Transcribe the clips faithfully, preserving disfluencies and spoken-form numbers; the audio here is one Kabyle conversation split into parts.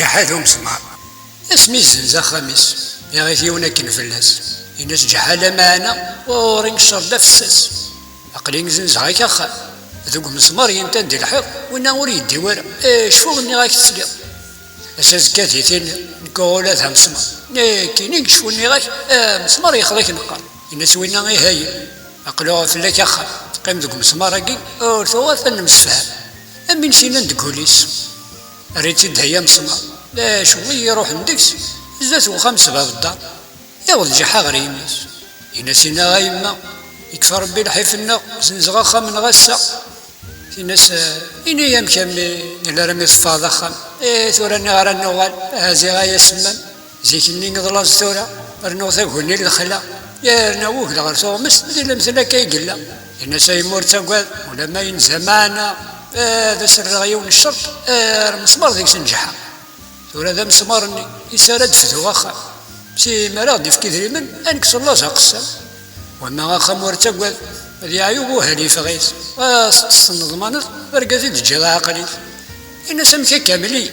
Ǧeḥḥa d umesmaṛ. Asmi yezzenz axxam-is, iɣit yiwen akken fell-as. Yenna-s Ǧeḥḥa: "Lameɛna ɣur-i ccṛeḍ d afessas. Aql-i zenzeɣ-ak axxam deg umesmaṛ yentan di lḥiḍ, winna ur yeddi wara. Eh, cfu, nniɣ-ak tesliḍ. Ass azekka di tin, nekk ula d amesmaṛ. Nekkini yecfu, nniɣ-ak, amesmaṛ yexḍa-k neqqar." Yenna-s winna: "Ihayen, aql-aɣ fell-ak axxam. Qqim deg umesmaṛ-agi, ur tuɣ ad nemsefham." Am win s-yennan deg wul-is: "Err-itt-id ay amesmaṛ." D acu i iruḥen deg-s, zdat uxxam s bab ddeṛ. Iwweḍ Ǧeḥḥa ɣer yimi-s. Yenna-s: "Inna a yemma, yekfa Ṛebbi lḥif-nneɣ, zenzeɣ axxam-nneɣ ass-a." Tinna-s: "Ini-yi amek a mmi, nella armi teffɣeḍ axxam. Eh, tura nniɣ ara nuɣal, aha ziɣ ay asemmam. Zik-nni d laẓ tura, rnuɣ taguni n lexla. Yerna wugel ɣer tuɣmest, di lemtel akka i yella." Yenna-s: "A yemma, ur ttagad, ulamma yenza meɛna, eh, ad as-rreɣ yiwen n ccerṭ, eh, ar mesmaṛ deg-s n Ǧeḥḥa." Tura d amesmaṛ-nni, yessara ad d-fduɣ axxam. Si mi ara ɣ-d-ifk idrimen, ad nekkes laẓ aqessam. Wamma axxam ur ttagad, ad yeɛyu wuhal yeffeɣ-it. Ɣas tessneḍ maneḍ, d argaz i d-teǧǧiḍ aɛaqel-it. Yenna-s: "Amek akka mli?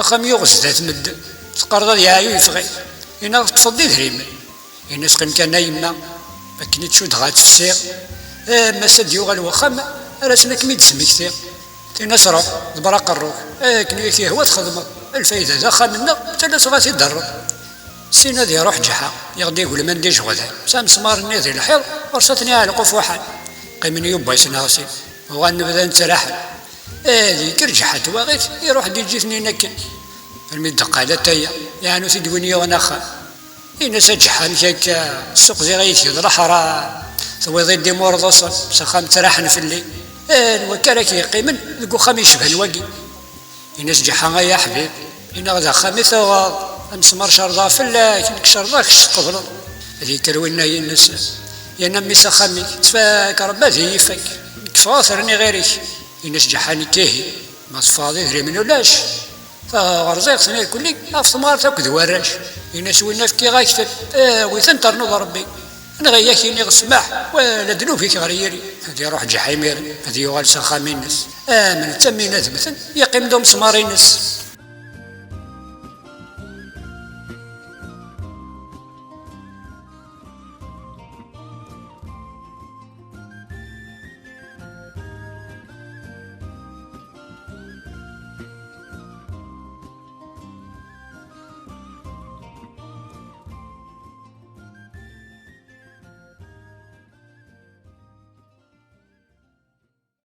Axxam yuɣ zdat medden, teqqareḍ ad yeɛyu yeffeɣ-it. Yenna teṭṭfeḍ-d idrimen." Yenna-s: "Qqim kan a yemma, akken i tt-cuddeɣ ad tt-fsiɣ. Eh, ma s ad d-yuɣal wexxam, ar ass-n ad kem-id-smektiɣ." Tinna-s: "Ruḥ, ḍebber aqerru-k, akken i ak-yehwa txedmeḍ, lfayda d axxam-nneɣ, ttalaseɣ ad t-id-terreḍ." Syin ad iruḥ Ǧeḥḥa, yeɣ-d igelman d ijeɣdan, s amesmaṛ-nni di lḥiḍ, ɣur-s ad ten-iɛelleq ufuḥan. Qqimen yubba-s neɣ sin, uɣalen bdan ttraḥen. Ad yekker Ǧeḥḥa n twaɣit, iruḥ-d iǧǧ-iten-in akken. Armi d-qqal ataya, yeɛnu-t-id win yuɣen axxam. Yenna-s: "A Ǧeḥḥa, amek akka? Ssuq diɣ yid-k d leḥram. Tewwiḍ-id imurḍusen s axxam ttraḥen fell-i. Anwa akka ara k-yeqqimen deg uxxam yecban wagi?" Yenna-s Ǧeḥḥa: "Ay aḥbib, inna d axxam i tuɣeḍ, amesmaṛ cerḍeɣ fell-ak, nekk cerḍeɣ kečč tqebleḍ." Ad yekker winna yenna-s: "Yerna mmi-s axxam-ik, ttfak Ṛebbi ad iyi-ifak. Nekk ffɣeɣ terni ɣir-ik." Yenna-s Ǧeḥḥa: "Nekk ihi, ma teffɣeḍ idrimen ulac. Ɣerziɣ-ten irkelli ɣef temɣart akked warrac." Yenna-s winna: "Fkiɣ-ak-ten, awi-ten ternuḍ Ṛebbi. Neɣ i ak-iniɣ ssmaḥ, wala ddnub-ik ɣer yiri." Ad iruḥ Ǧeḥḥa imiren, ad yuɣal s axxam-ines. Am netta mi nadem-ten, yeqqim d umesmaṛ-ines.